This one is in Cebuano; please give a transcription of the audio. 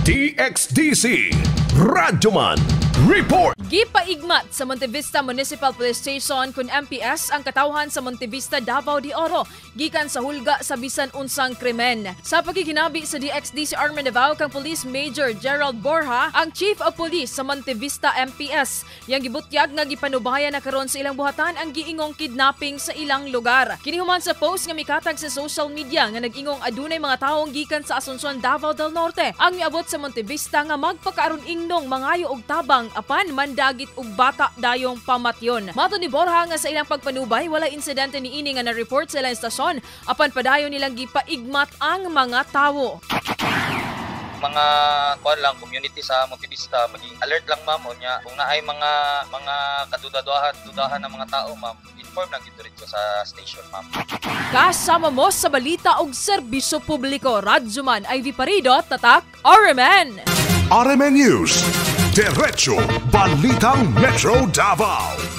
DXDC Radyoman Report. Gipaigmat sa Montevista Municipal Police Station kun MPS ang katawhan sa Montevista, Davao de Oro gikan sa hulga sa bisan unsang krimen. Sa pagkikinabi sa DXDC Army Davao kang Police Major Gerald Borja, ang Chief of Police sa Montevista MPS, yang gibutyag nga gipanubayan na karon sa ilang buhatan ang giingong kidnapping sa ilang lugar. Kini human sa post nga mikatag sa social media nga nag-ingong adunay mga tawong gikan sa Asuncion, Davao del Norte ang miabot sa Montevista nga magpakaaron ingnong mangayo og tabang apan mandagit og bata dayong pamatyon. Matod ni Borja nga sa ilang pagpanubay, wala insidente niini nga na-report sa ilang estasyon apan padayon nilang gipaigmat ang mga tawo. Mga kuan lang, community sa Montevista, maging alert lang, ma'am. Unya kung naay mga kadudaduhan dudahan ng mga tao, ma'am, inform lang gid diretso sa station, ma'am. Kasama mo sa balita og serbisyo publiko. Radyoman Ivy Parido, Tatak RMN. RMN News. Diretso Balitang Metro Davao.